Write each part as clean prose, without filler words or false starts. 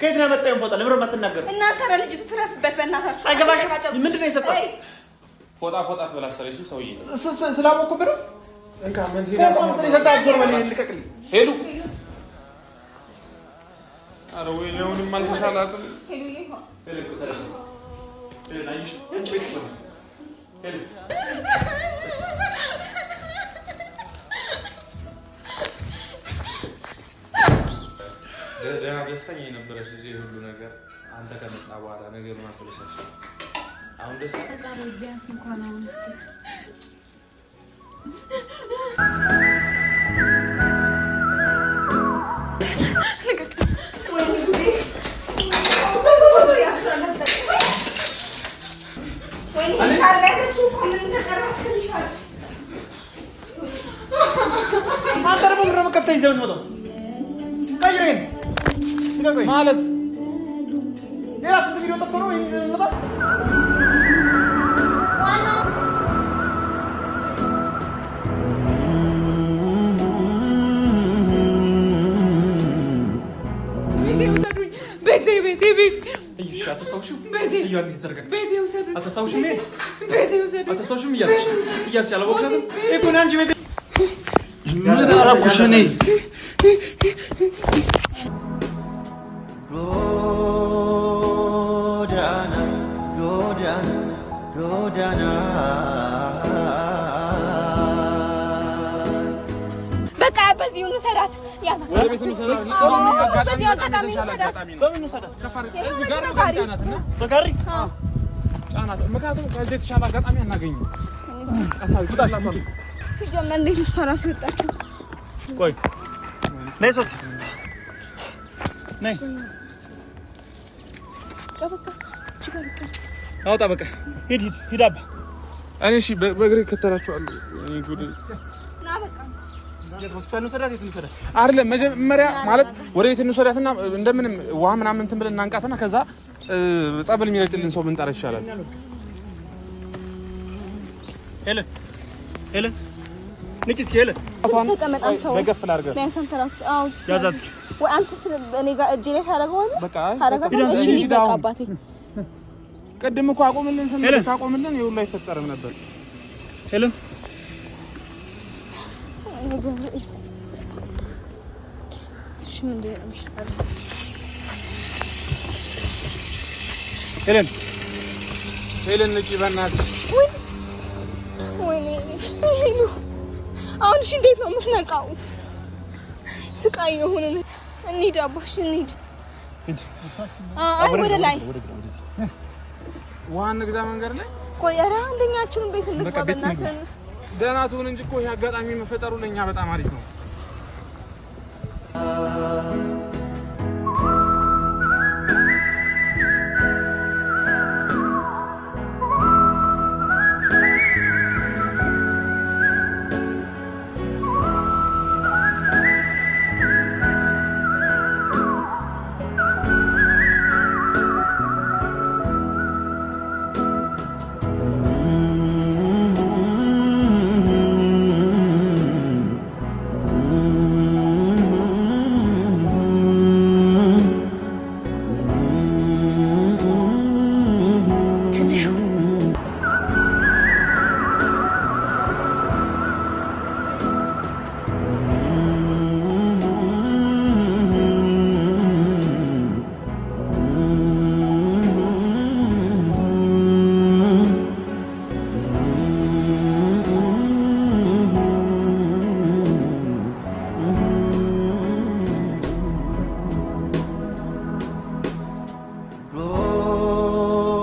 ከየት ነው ያመጣኸው ፎጣ? ለምን የማትናገረው? እናንተ ኧረ ልጅቱ ትረፍበት በእናታችሁ። አይገባሽም። ምንድን ነው የሰጣት? ፎጣ ፎጣ ትበላሰለች ሰውዬ ስላወኩብህ ነው። የሰጣት ዞር በል ልቀቅልኝ። ሄሉ ኧረ ወይኔ አሁንም አልተሻላትም። ደህና ደስተኛ የነበረች ልጅ ሁሉ ነገር አንተ ከመጣ በኋላ ነገሩን አበለሻሽ። አሁን ደስ ቢያንስ እንኳን አሁን አንተ ደግሞ ምንድን ነው ከፍተህ ይዘህ የምትመጣው? ቀይረኝ ማለት ሌላ ስንት ቪዲዮ ጠፍቶ ነው ይሄን ይዘህ የምትመጣው? ምን አደረኩሽ እኔ? ጎዳና ጎዳና ጎዳና በቃ በዚህ እንውሰዳት። በዚህ አጋጣሚ እንውሰዳት። በምን እንውሰዳት? በጋሪ ጫናት። ምክንያቱም ከዚህ የተሻለ አጋጣሚ አናገኝም። ሲጀመር እንዴት እሷ እራሱ የወጣችው? ቆይ ነይ ሶሲ ነይ አውጣ። በቃ ሂድ ሂድ ሂድ አባ እኔ እሺ በእግሬ እከተላችኋለሁ። ሆስፒታል እንውሰዳት? የት እንውሰዳት? አይደለም መጀመሪያ ማለት ወደ ቤት እንውሰዳትና እንደምንም ውሃ ምናምን እንትን ብለን እናንቃትና ከዛ ጸበል የሚረጭልን ሰው ብንጠራ ይሻላል። ሄለን ሄለን ንቂ እስኪ ሄለን ደገፍ ላድርገህ። ቢያንስ አንተ እራሱ አዎ፣ ያዛት እስኪ ወይ አንተ እኔ ጋር እጄ ላይ ታደርገዋለህ። በቃ ታደርጋታለህ። እሺ እኔ በቃ አባቴ ቅድም እኮ አቆምልን ስንል ካቆምልን ይሄ ሁሉ አይፈጠርም ነበር። ሄለን እሺ ምንድን ነው የሚሻለው? ሄለን ሄለን ንቂ በእናትሽ። ወይኔ ሄሉ፣ አሁን እሺ እንዴት ነው የምትነቃው? ስቃይ የሆነ እንሂድ አባሽ እንሂድ። አይ ወደ ላይ ውሃ እንግዛ መንገድ ላይ ቆይ፣ ኧረ አንደኛችንን ቤት እንግባ በእናትህ። ደህና ትሁን እንጂ እኮ ይሄ አጋጣሚ መፈጠሩ ለእኛ በጣም አሪፍ ነው።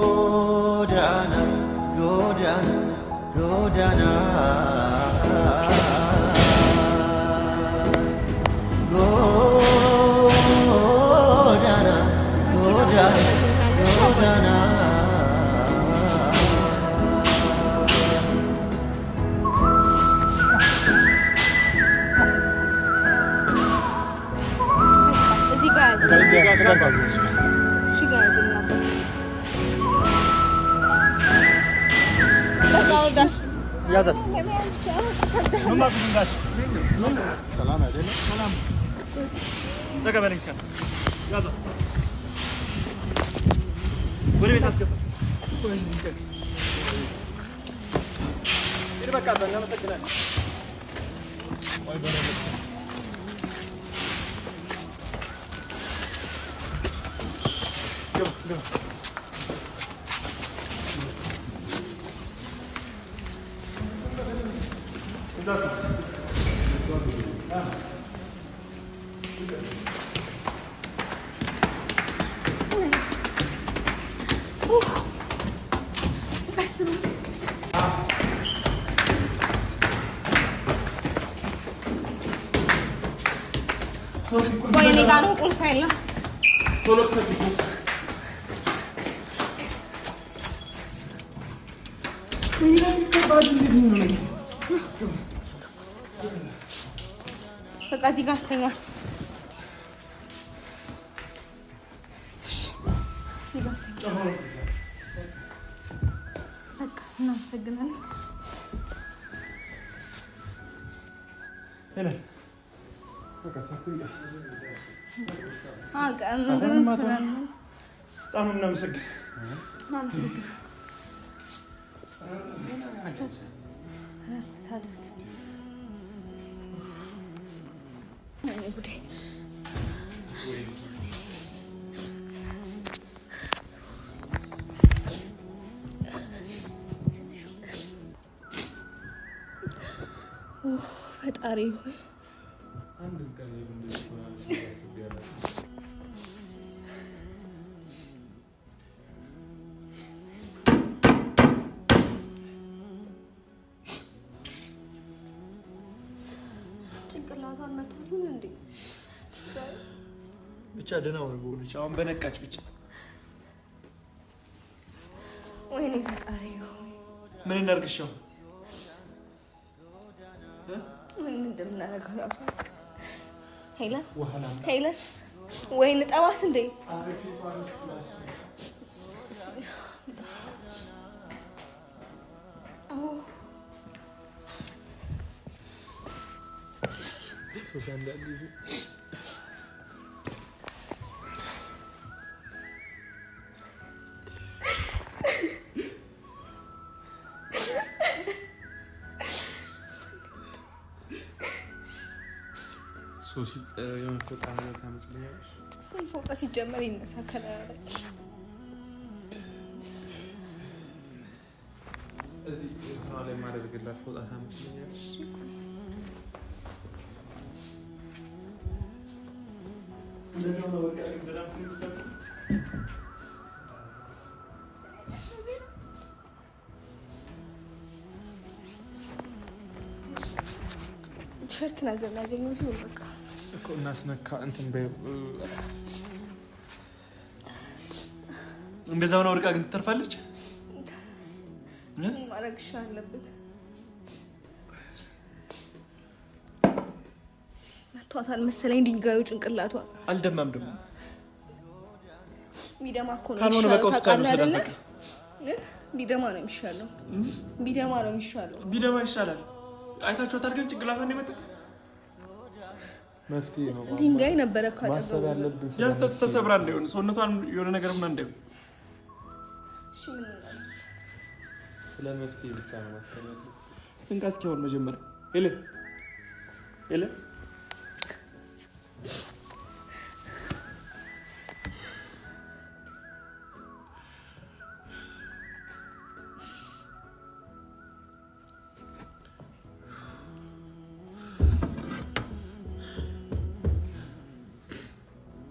ጎዳና ጎዳና ጎዳና ጎዳና ጎዳና ጎዳና እዚህ ጋር ያዝ፣ እዚህ ጋር ያዝ። በቃ አውርዳት። ያዛት። ተቀበለኝ እስከ ያዛት። ወደ ቤት አስገባ። በቃ እናመሰግናለን። ቆይ እኔ ጋ ነው ቁልፍ ያለው። በቃ እዚህ ጋር አስተኛል። በቃ እናመሰግናለን። በጣም ነው የምናመሰግን። ፈጣሪ ሆይ ጭንቅላቷን መቷት ይሁን እንዴ? ብቻ ደህና ሆነ በሆነች አሁን በነቃች ብቻ። ወይኔ ፈጣሪ ሆይ ምን እናድርግሽ? አሁን ምን እንደምናደርገው እራሱ ሄለን ሄለን፣ ወይ ንጠባት እንዴ? ፎጣ ሲጀመር ይነሳ ከላይ እዚህ እንትኗ ላይ የማደርግላት ፎጣ ታመጭልኛለሽ? ቲሸርት ነገር ላገኘሁት ይሁን በቃ እኮ እናስነካ እንትን በይው። እንደዛ ሆና ወድቃ ግን ትተርፋለች። ምን ማድረግ አለብን? መቷታል መሰለኝ ድንጋዩ ጭንቅላቷ። አልደማም ደግሞ ቢደማ እኮ ነው ካልሆነ በቃ ሆስፒታል የሚሻለው፣ ውሰዳት። ታውቃለህ በቃ አይደለ? ቢደማ ነው የሚሻለው። ቢደማ ነው የሚሻለው። ቢደማ ይሻላል። አይታችኋታል ግን ጭንቅላቷን የመጣ መፍትሄ ነው ድንጋይ ነበረ እኮ ማሰብ አጠገቡ። ያለብን ስለ ያስ ተሰብራ እንዳይሆን ሰውነቷን የሆነ ነገር ምናምን እንዳይሆን እሺ ምን እናድርግ? ስለ መፍትሄ ብቻ ነው ማሰብ ያለብን። እንቃ እስኪ አሁን መጀመሪያ ሄለን ሄለን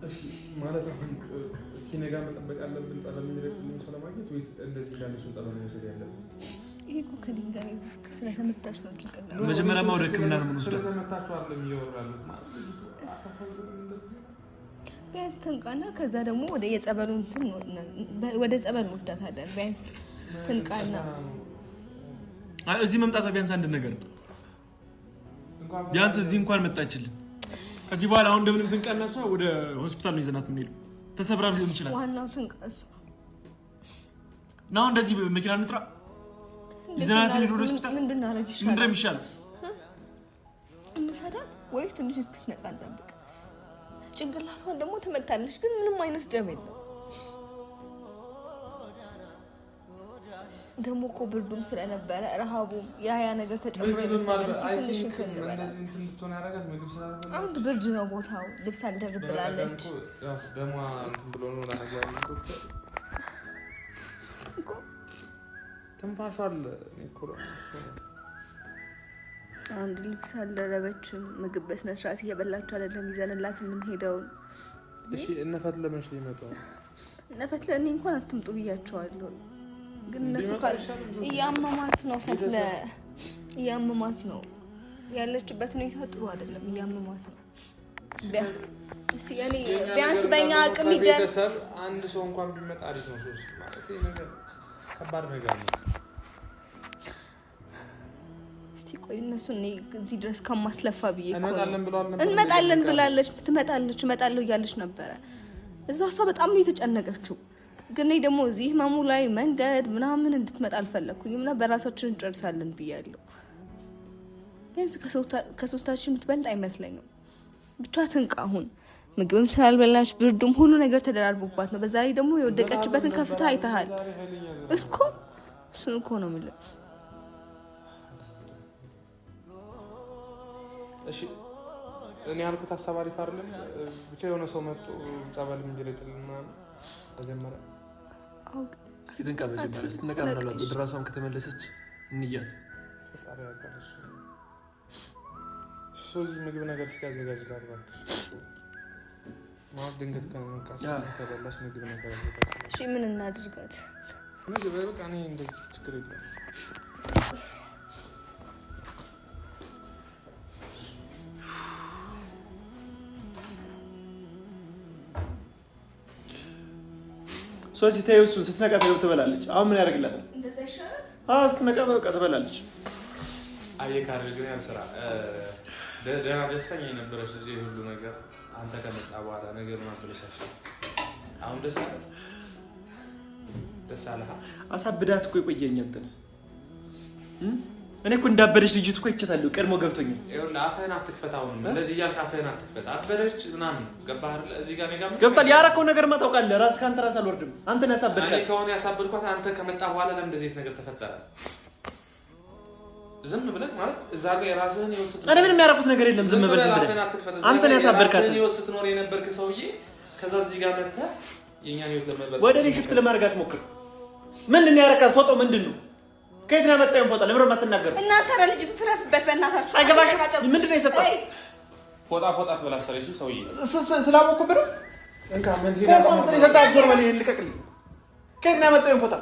እሺ ማለት አሁን እስኪ ነጋ መጠበቅ አለብን ጸበል የሚረጭልን ሰው ለማግኘት ወይስ እንደዚህ እንዳለ ሰው ጸበል መውሰድ ያለብን? ይሄ እኮ ከድንጋይ ስለተመታች ነው ጭንቅላቷ። መጀመሪያማ ወደ ሕክምና ነው የምንወስዳት። ስለተመታችሁ አይደለም እያወሩ ያሉት ማለት ልጅቱ አታሳዝንም? እንደዚህ ነው። ቢያንስ ትንቃና ከዛ ደግሞ ወደ የጸበሉ እንትን ወደ ጸበል እንወስዳታለን። ቢያንስ ትንቃና አይ እዚህ መምጣቷ ቢያንስ አንድ ነገር ነው። እንኳን ቢያንስ እዚህ እንኳን መጣችልን። ከዚህ በኋላ አሁን እንደምንም ትንቃና እሷ ወደ ሆስፒታል ነው ይዘናት የምንሄደው። ተሰብራም ሊሆን ይችላል ዋናው ትንቃ እሷ እና አሁን እንደዚህ መኪና እንጥራ። ይዘናት እንሂድ ወደ ሆስፒታል። ምን ብናደርግ ይሻላል? ምንድን ነው የሚሻለው? እንውሰዳት ወይስ ትንሽ እስክትነቃ እንጠብቅ? ጭንቅላቷን ደግሞ ትመታለች፣ ግን ምንም አይነት ደም የለም። ደግሞ እኮ ብርዱም ስለነበረ ረሃቡም ያ ያ ነገር ተጨምሮ ይመስለኛል። እስኪ ትንሽ እንትን እንበላት። አንድ ብርድ ነው ቦታው፣ ልብስ አልደርብ ብላለች እኮ። ትንፋሿ አለ። አንድ ልብስ አልደረበችም። ምግብ በስነ ስርዓት እየበላች አይደለም። ይዘንላት የምንሄደውን እሺ። እነ ፈትለ መች ሊመጡ ነው? እነ ፈትለ እኔ እንኳን አትምጡ ብያቸዋለሁ፣ ግን እነሱ እያመማት ነው። ፈትለ እያመማት ነው። ያለችበት ሁኔታ ጥሩ አይደለም። እያመማት ነው። ቢያንስ በእኛ አቅም ቤተሰብ አንድ ሰው እንኳን ቢመጣ አሪፍ ነው። ሶስት ማለት ይሄ ነገር ከባድ ነገር ነው። እስቲ ቆይ እነሱ እኔ እዚህ ድረስ ከማስለፋ ብዬ እኮ ነው። እንመጣለን ብላለች። ትመጣለች፣ እመጣለሁ እያለች ነበረ። እዛ እሷ በጣም ነው የተጨነቀችው። ግን እኔ ደግሞ እዚህ ህመሙ ላይ መንገድ ምናምን እንድትመጣ አልፈለግኩኝም እና በራሳችን እንጨርሳለን ብያለሁ። ቢያንስ ከሶስታችን የምትበልጥ አይመስለኝም። ብቻ ትንቃ። አሁን ምግብም ስላልበላች ብርዱም ሁሉ ነገር ተደራርቦባት ነው። በዛ ላይ ደግሞ የወደቀችበትን ከፍታ አይተሃል እስኮ እሱን እኮ ነው የምልህ። እሺ እኔ ያልኩት ሀሳብ አሪፍ አይደለም። ብቻ የሆነ ሰው መጥቶ ጸበል እንዲረጭልን ምናምን መጀመሪያ እስኪ ትንቃ። መጀመሪያ ስትነቃ ምናልባት ወደ ራሷን ከተመለሰች እንያት። ፈጣሪ ያውቃል እሱ። እሱ እዚህ ምግብ ነገር እስኪያዘጋጅላት እባክሽ። ማለት ድንገት ከነቃች ከበላች ምግብ ነገር አዘጋጅላት። እሺ ምን እናድርጋት? ምግብ በቃ እኔ እንደዚህ ችግር የለም። ሶሲ ተይው፣ እሱን ስትነቃ ተይው ትበላለች። አሁን ምን ያደርግላታል? እንደዛ ይሻላል። አዎ ስትነቃ በቃ ትበላለች። አየህ ካርል ግን ያው ስራ ደህና ደስተኛ የነበረች ልጅ ሁሉ ነገር አንተ ከመጣ በኋላ ነገሩን አበለሻሽ። አሁን ደስ አለ ደስ አለህ። አሳብዳት እኮ የቆየኝ አንተ ነህ። እኔ እኮ እንዳበደች ልጅቱ እኮ ይቻታለሁ። ቀድሞ ገብቶኛል። ይኸውልህ አፍህን አትክፈት። አሁንም እንደዚህ እያልክ አፍህን አትክፈት። አበደች ምናምን ገባህ አይደል? እዚህ ጋር እኔ ጋር ምን ገብቷል። ያረከው ነገር ታውቃለህ። ራስህ ከአንተ ራስህ አልወርድም። አንተ ነህ ያሳበድካት። እኔ ከሆነ ያሳበድኳት አንተ ከመጣ በኋላ ለምን እንደዚህ ነገር ተፈጠረ? ዝም ብለህ ማለት እዛ ጋር የራስህን ህይወት ስትኖር እኔ ምንም ያደረኩት ነገር የለም። ዝም በል ዝም ብለህ አንተ ነህ ያሳበድካት። የራስህን ህይወት ስትኖር የነበርክ ሰውዬ ከዛ እዚህ ጋር መጥተህ የእኛን ህይወት ለመበል ወደ እኔ shift ለማድረግ አትሞክር። ምንድን ነው ያረካት? ፎቶ ምንድን ነው? ከየት ነው ያመጣኸው ፎጣ? ለምንድን ነው የማትናገረው? እናንተ ኧረ ልጅቱ ትረፍበት በእናታችሁ። አይገባሽም። ምንድን ነው የሰጣት? ፎጣ ፎጣ ትበላ ሰለሽ ሰውዬ ስላወኩብህ ነው። እንካ ምን ፎጣ የሰጣት? ዞር በል፣ ይሄን ልቀቅልኝ። ከየት ነው ያመጣኸው ፎጣ?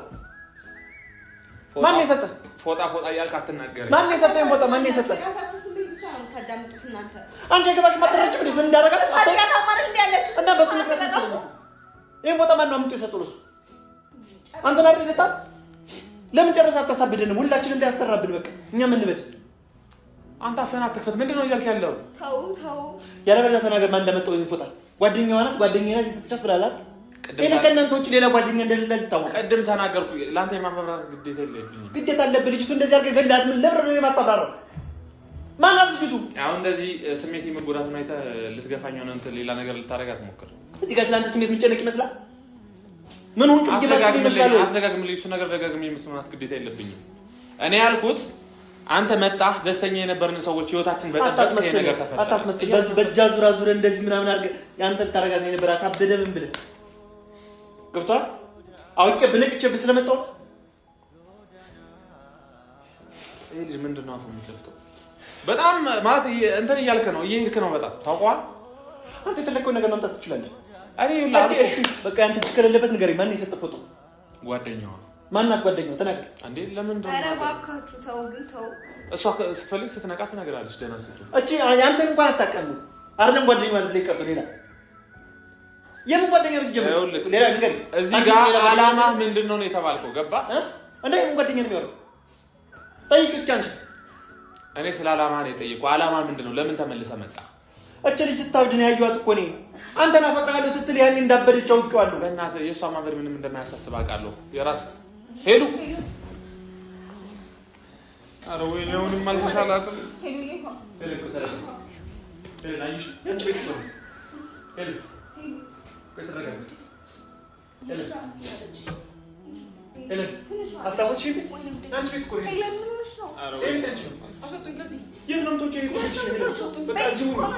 ማን ነው የሰጠህ? ፎጣ ፎጣ እያልክ አትናገረኝ። ማን ነው የሰጠህ ፎጣ? ማን ነው የሰጠህ? የራሳችሁ ስሜት ብቻ ነው የምታዳምጡት እናንተ። አንቺ አይገባሽም። አትረጅም እንዴ? ምን እንዳደረጋት እሷ ጤናማ አይደል እንዴ ያለችው? እና በሱ ምክንያት መሰለኝ ይሄን ፎጣ ማን ነው አምጥቶ የሰጠው? ለእሱ አንተን አይደል የሰጣት? ለምን ጨረሰ? አታሳብደንም። ሁላችንም እንዳያሰራብን በቃ እኛ ምን እንበድ። አንተ አፍህን አትክፈት። ምንድን ነው እያልክ ያለው? ተው ተው፣ ያለበለዚያ ተናገር። ማን እንዳመጣው ይሄን ፎጣ? ጓደኛዋ ናት፣ ጓደኛዋ ናት የሰጠቻት ብላለች። እኔ ከእናንተ ውጭ ሌላ ጓደኛ እንደሌለ ልታወቅ ቅድም ተናገርኩ። ለአንተ የማብራራት ግዴታ የለብኝም። ግዴታ አለብህ። ልጅቱ እንደዚህ አድርገህ ገላት። ምን ለምን ነው የማታብራራው? ማን ናት ልጅቱ? አሁን እንደዚህ ስሜት የመጎዳቱን አይተህ ልትገፋኝ ሆነ እንትን ሌላ ነገር ልታደርግ አትሞክር። እዚህ ጋር ስለአንተ ስሜት የምጨነቅ ይመስላል? ምን ሆንክ ብዬ ማሰብ ይመስላል? አትደጋግምልኝ። እሱ ነገር ደጋግሜ የመስማት ግዴታ የለብኝም። እኔ ያልኩት አንተ መጣህ፣ ደስተኛ የነበርን ሰዎች ህይወታችን በጠበቅ ይሄ ነገር ተፈጠረ። አታስመስል። በእጃ ዙራ ዙረ እንደዚህ ምናምን አድርገህ ያንተ ልታደርጋት ነው የነበረ። አሳበደ ምን ብለህ ገብቶሃል? አውቄ ብንቅቼብህ ስለመጣሁ ይሄ ልጅ ምንድን ነው አፉ የሚከፍተው? በጣም ማለት እንትን እያልክ ነው፣ እየሄድክ ነው። በጣም ታውቀዋል። አንተ የፈለግከውን ነገር ማምጣት ትችላለህ። እኔ እሺ በቃ ያንተ ችግር የሌለበት ንገረኝ። ማን የሰጠህ ፎቶ? ጓደኛዋ። ማናት ጓደኛዋ? ተናገር። እንዴ ለምን ኧረ እባካችሁ ተው ግን ተው። እሷ ስትፈልግ ስትነቃ ትነግራለች። ደህና ስትሆን እቺ ያንተን እንኳን አታውቅም አይደለም ጓደኛዋ ማለት ላይ ቀርቶ ሌላ የምን ጓደኛ ነው ሲጀምር? ሌላ ንገረኝ። እዚህ ጋር አላማህ ምንድን ነው የተባልከው? ገባህ እንዴ? የምን ጓደኛ ነው የሚያወራው? ጠይቂው እስኪ አንቺ። እኔ ስለ አላማህ ነው የጠየኩህ። አላማህ ምንድን ነው? ለምን ተመልሰህ መጣህ? እች ልጅ ስታብድ ነው ያየኋት እኮ እኔ። አንተን አፈቅርሃለሁ ስትል ያኔ እንዳበደች አውቄዋለሁ። በእናትህ የእሷ ማበድ ምንም እንደማያሳስብ አውቃለሁ። የራስ ሄዱ ኧረ ወይኔ አሁንም አልተሻላትም። አስታወስሽ? ቤት አንቺ ቤት እኮ ነው። የት ነው የምትወጪው? በቃ እዚሁ ነው።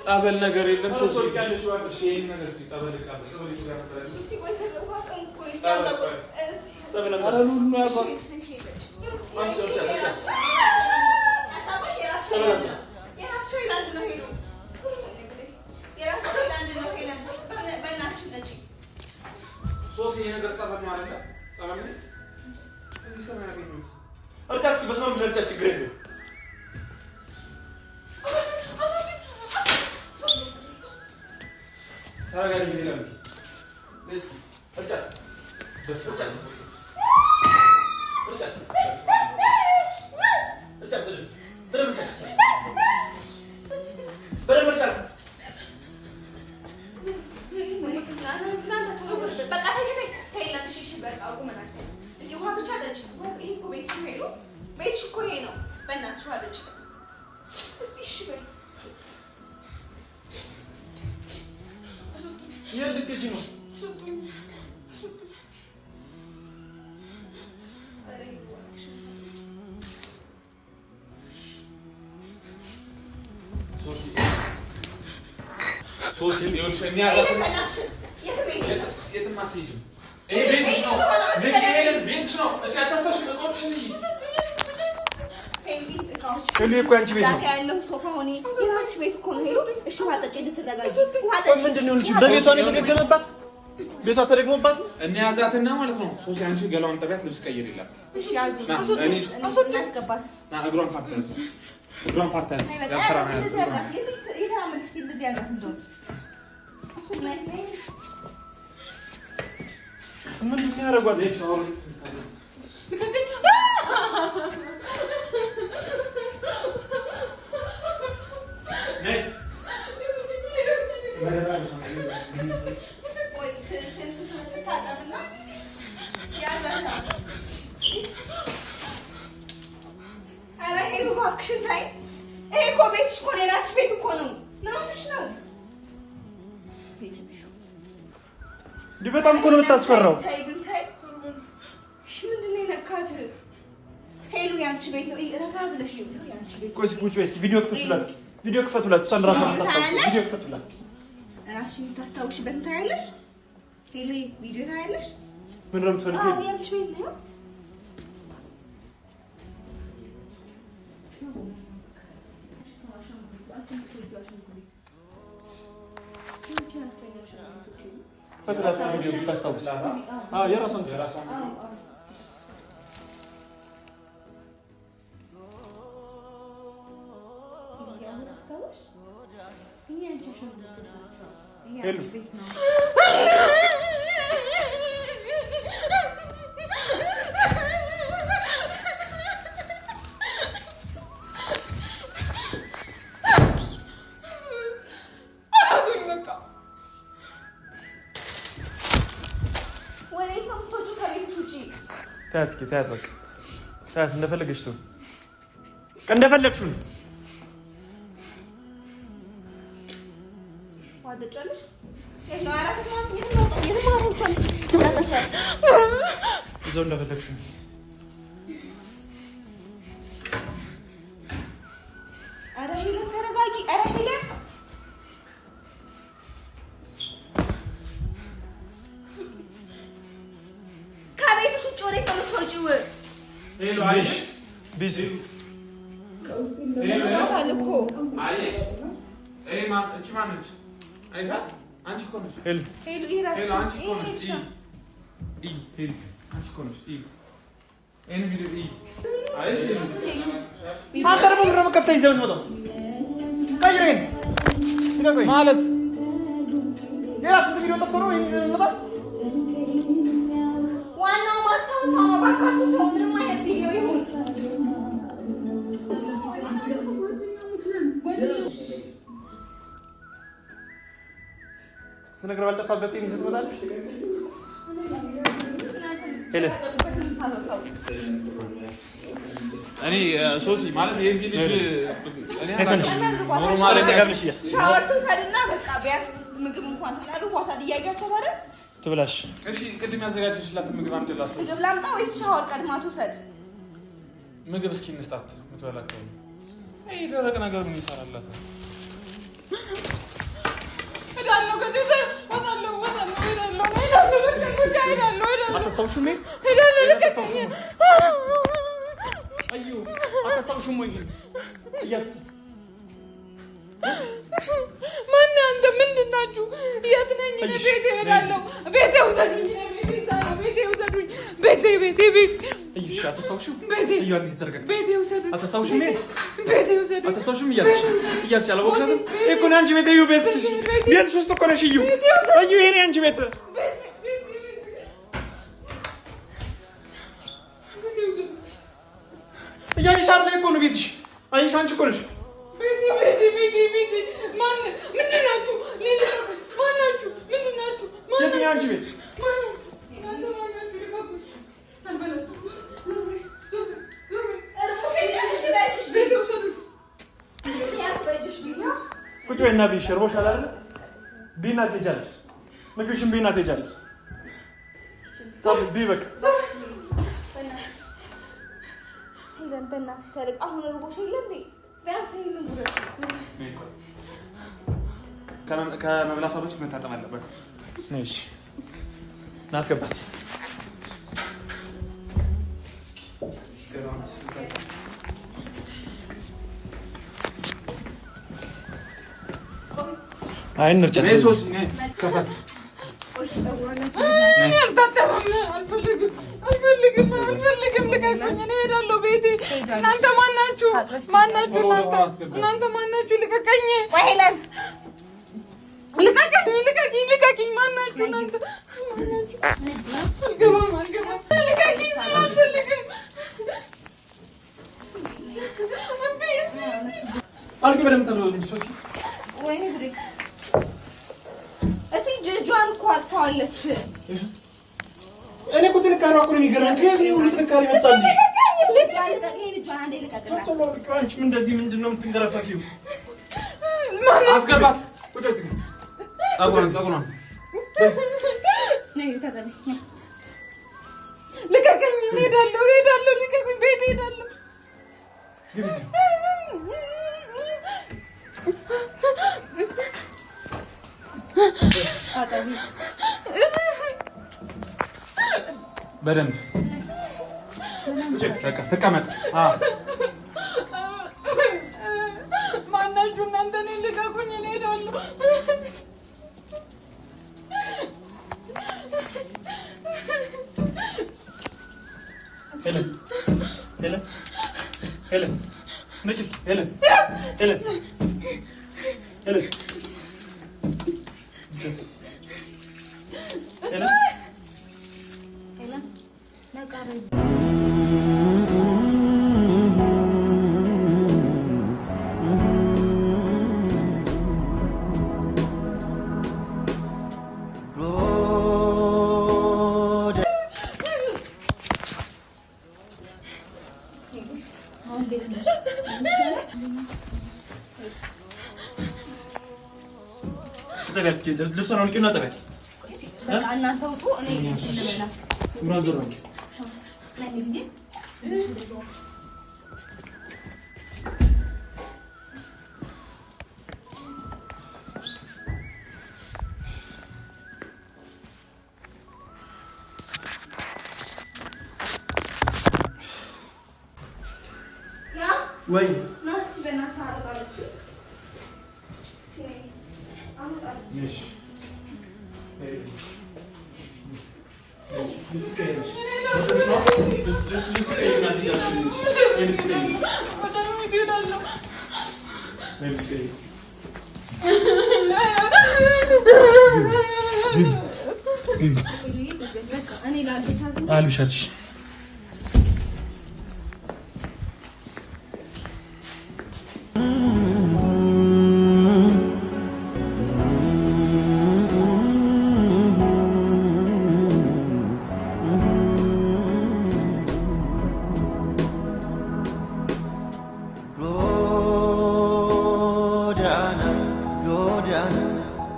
ጸበል ነገር የለም። ሶስት ይሄ ነገር ጸበል ነው አይደል? ጸበል ነው። እዚህ ስር ነው ያገኙት። እርጫት በስመ አብ እርጫት ችግር የለውም። ተረጋጊ። እስኪ እርጫት እርጫት እርጫት እርጫት በደምብ እርጫት። ውሃ ብቻ ጠጪ። ይሄ እኮ ቤትሽ ነው። ቤትሽ እኮ ይሄ ነው። በእናትሽ ውሃ ጠጪ እስኪ። እሺ በይ። የት ልትሄጂ ነው? የትም አትሄጂም። ይሄ ቤትሽ ነው። ቤትሽ ነው። እሺ አታስታውሽም? እቃዎችሽን እይ። ሄሉ እኮ ያንቺ ቤት ነው። ያለው ሶፋ ሆኔ የራስሽ ቤት እኮ ነው። ሄሉ እሺ፣ ውሃ ጠጪ እንድትረጋጊ። ውሃ ቆይ ጠጪ። ምንድን ነው የሆነችው? በቤቷ ነው የተደገመባት? ቤቷ ተደግሞባት ነው? እንያዛትና ማለት ነው። ሶሲ አንቺ ገላዋን ጠቢያት፣ ልብስ ቀይሪላት። እሺ ያዙ። ና እኔ እናስገባት። ና እግሯን part ያዝ፣ እግሯን part ያዝ። ያብስራ ነው እንደዚህ ያዝ። አድርጋት። የተራመድ እስኪ እንደዚህ አድርጋት እንደውም ምንድን ነው ያደረጓት? ቆይ ታጠብና ያዛት። ኧረ ሄሉ እባክሽን ተይ። ይሄ እኮ ቤትሽ እኮ ነው፣ የራስሽ ቤት እኮ ነው። ምን ሆነሽ ነው? እንዲህ በጣም እኮ ነው የምታስፈራው። ተይ ግን ተይ። እሺ ምንድን ነው የነካት? ሄሉ ያንቺ ቤት ነው። ረጋ ብለሽ ይኸው ያንቺ ቤት ቆይ እስኪ ቁጭ በይ እስኪ ቪዲዮ ክፈቱላት፣ እስኪ ቪዲዮ ክፈቱላት። እሷን ራሷን የምታስታውስ ቪዲዮ ክፈቱላት። ራስሽን የምታስታውሽበት ታያለሽ። ሄሉ ቪዲዮ ታያለሽ። ምንድን ነው የምትፈልጊው? አዎ ያንቺ ቤት ነው። ክፈቱላት እስኪ ቪዲዮ የምታስታውስ። አዎ የራሷን ክፈት። ሄሉ ወዴት ነው የምትወጪው? ከቤትሽ ውጪ። ተያት እስኪ ተያት፣ በቃ ተያት፣ እንደፈለገች ትሁን፣ በቃ እንደፈለግሽው ነው። ውሃ ትጠጫለሽ? የት ነው? ኧረ በስመ አብ! የትም አልወጣም፣ የትም አልወጣም። እዛው እንደፈለግሽው ነው። ኧረ ሄለን ተረጋጊ። ኧረ ሄለን ከቤትሽ ውጭ ወዴት ነው የምትወጪው? ሄሉ አየሽ? ቢሱ ሄሉ ይሏታል እኮ አየሽ? ይሄ ማን እቺ ማን ነች? አይሻት? አንቺ እኮ ነሽ። ሄሉ ሄሉ ይሄ ራስሽ ሄሉ አንቺ እኮ ነሽ። ይሄ እይ እይ ሄሉ አንቺ እኮ ነሽ። እይ ይሄን ቪዲዮ እይ። አየሽ? ሄሉ አንተ ደግሞ ምንድን ነው ከፍተህ ይዘህ የምትመጣው? ቀይር ይሄን። ልቀቀኝ። ማለት ሌላ ስንት ቪዲዮ ጠፍቶ ነው ይሄን ይዘህ የምትመጣው? ዋናው ማስታወሻ ነው። እባካችሁ ተው፣ ምንም አይነት ቪዲዮ ይሁን። ስትነግረው ባልጠፋበት ይዘህ ትመጣለህ። እኔ ሶሲ ማለት የዚህ ልጅ እኔ normal ሻወር ትውሰድና በቃ ቢያንስ ምግብ እንኳን ትላሉ እያያቸው አይደል ትብላሽ። እሺ ቅድም ያዘጋጀሽላት ምግብ አምጪላት። ምግብ ላምጣ ወይስ ሻወር ቀድማ ትውሰድ? ምግብ እስኪ እንስጣት የምትበላ ከሆነ። ይሄ ደረቅ ነገር ምን ይሰራላት? አታስታውሽም ወይ? ማነው አንተ? ምንድን ናችሁ? የት ነኝ? እኔ ቤቴ እሄዳለሁ። ቤቴ ውሰዱኝ። ቤቴ ውሰዱኝ። ቤቴ ቤቴ ቤቴ ቤቴ ውሰዱኝ። ቤቴ ውሰዱኝ። አታስታውሽም? እያትሽ አላወቅሻትም እኮ ነው። አንቺ ቤት እዩ፣ ቤትሽ ውስጥ እኮ ነሽ። እዩ እዩ፣ ይሄ ነው የአንቺ ቤት። እያየሽ አይደለ እኮ ነው ቤትሽ። አየሽ፣ አንቺ እኮ ነሽ። ምንድን ናችሁ? ማናችሁ? ምንድን ናችሁ? የቱ ነው የአንቺ ቤት? ቁጭ በይና ብይ። እርቦሻል አይደለ? ብይና ትሄጃለሽ። ምግብሽን ብይና ትሄጃለሽ። ብይ በቃ። ከመብላቷ በፊት መታጠብ አለበት። እሺ እናስገባት። አይ እንርጨት። እኔ አልታጠብም። አልፈልግም፣ አልፈልግም፣ አልፈልግም። ልቀቁኝ። እኔ እሄዳለሁ ቤቴ። እናንተ ማናችሁ? ማናችሁ? እናንተ ማናችሁ? ልቀቀኝ፣ ልቀቀኝ፣ ልቀቂኝ፣ ልቀቂኝ። ማናችሁ እናንተ? ማናችሁ? አልገባም፣ አልገባም። ልቀቂኝ፣ አልፈልግም። አልቂ በደምብ ተብሎ ሶሲ ወይኔ እስኪ እጇን እኮ አጥተዋለች። እኔ እኮ ጥንካሬዋ እኮ ነው የሚገርመኝ። ከየት ነው ሁሉ ጥንካሬ መጣልሽ? አንቺም እንደዚህ ምንድን ነው የምትንገረፈፊው? አስገባት። ፀጉሯን ፀጉሯን ልቀቀኝ። እሄዳለሁ፣ እሄዳለሁ። ልቀቁኝ። ቤት እሄዳለሁ። በደንብ ተቀመጥ። ማናችሁ እናንተ? እኔን ልቀቁኝ። እኔ እሄዳለሁ። ሄለን ሄለን ሄለን ነጭ እስኪ ሄለን ሄለን ሄለን ሄለን ጠቢያት እስኪ ልብሷን አውልቂውና ጠቢያት። በቃ እናንተ ውጡ፣ እኔ ልበላ። ምራን ዞር በል። ወይ አልብሻትሽ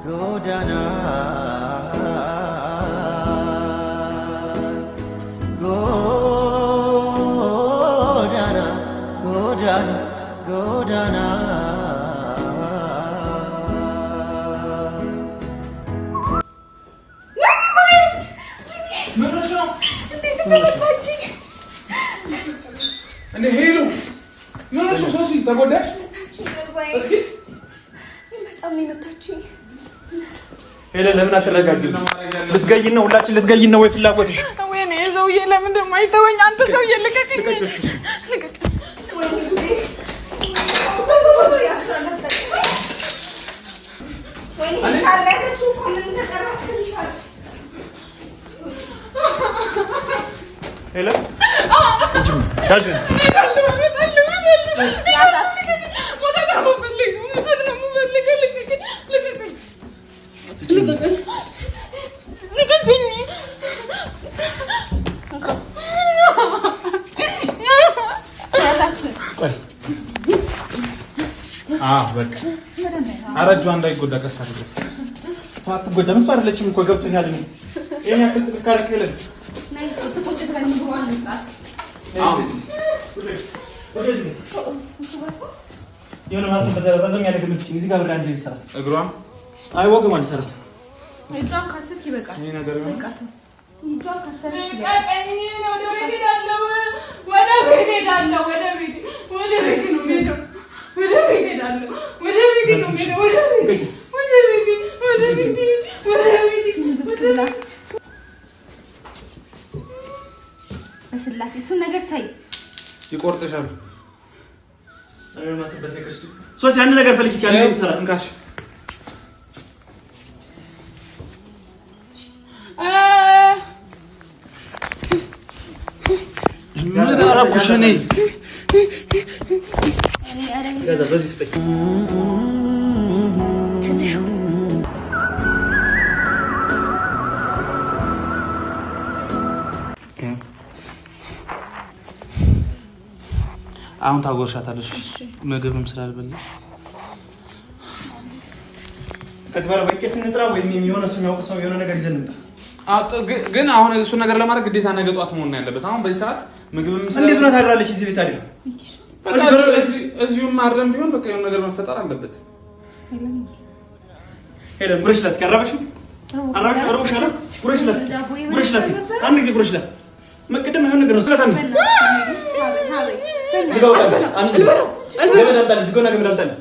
ጎዳና ጎዳና ጎዳና ጎዳና። እንደ ሄሉ ምን ሆነሽ ነው? ሶሲ ተጎዳሽ? እስኪ በጣም ነው የመታችኝ። ሄለን ለምን አትረጋጊም? ልትገይን ነው፣ ሁላችን ልትገይን ነው ወይ ፍላጎትሽ? ወይኔ ሰውዬ ለምን ደግሞ አይተወኝ? አንተ ሰውዬ ልቀቀኝ! ሄለን ኧረ እጇ እንዳይጎዳ ቀስ አድርገው። አትጎዳም። እሱ አይደለችም እኮ ገብቶኛል። ይሄን ያክል ጥንካሬ ሄለን የሆነ ረዘም ያለ ግምት እዚህ ጋር ብሬ አንድ ላይ ይሰራል። እግሯም አይ ወገቧን ይሰራል። እጇን ካሰርክ ይበቃል። ይሄ ነገር እጇን ካሰርክ ልቀቀኝ! ወደ ቤት እሄዳለሁ። ወደ ቤት እሄዳለሁ። ወደ ቤት ወደ ቤት ነው የምሄደው። ወደ ቤት እሄዳለሁ። ወደ ቤት ነው የምሄደው። ወደ ቤት ወደ ቤት ወደ ቤት ወደ ቤት ወደ ቤት። በስላሴ እሱን ነገር ታይ፣ ይቆርጥሻል። ሶሲ አንድ ነገር ፈልጊ እስኪ። አንድ ነገር ይሰራል። እንካሽ ምን አደረኩሽ እኔ? በዚህ ስጠኝ። አሁን ታጎርሻታለሽ፣ ምግብም ስላልበላሽ። ከዚህ በኋላ ወይ ቄስ እንጥራ ወይም የሆነ ሰው የሚያውቅ ሰው የሆነ ነገር ይዘን እንምጣ። ግን አሁን እሱን ነገር ለማድረግ ግዴታ ነገ ጠዋት መሆን ነው ያለበት። አሁን በዚህ ሰዓት ምግብም እንዴት ነው ታድራለች እዚህ ቤት ታዲያ? በቃ እዚሁም አድረን ቢሆን በቃ የሆነ ነገር መፈጠር አለበት። ሄለን ጉረሽላት፣ እስኪ አራበሽም? አራበሽ? አርቦሻል? ጉረሽላት፣ እስኪ ጉረሽላት፣ አንድ ጊዜ ጉረሽላት። መቅደም የሆነ ነገር ነው። ስላት አንድ ዝጋው፣ አንድ ዝጋው፣ ገመድ አምጣልኝ፣ ዝጋውና ገመድ አምጣልኝ።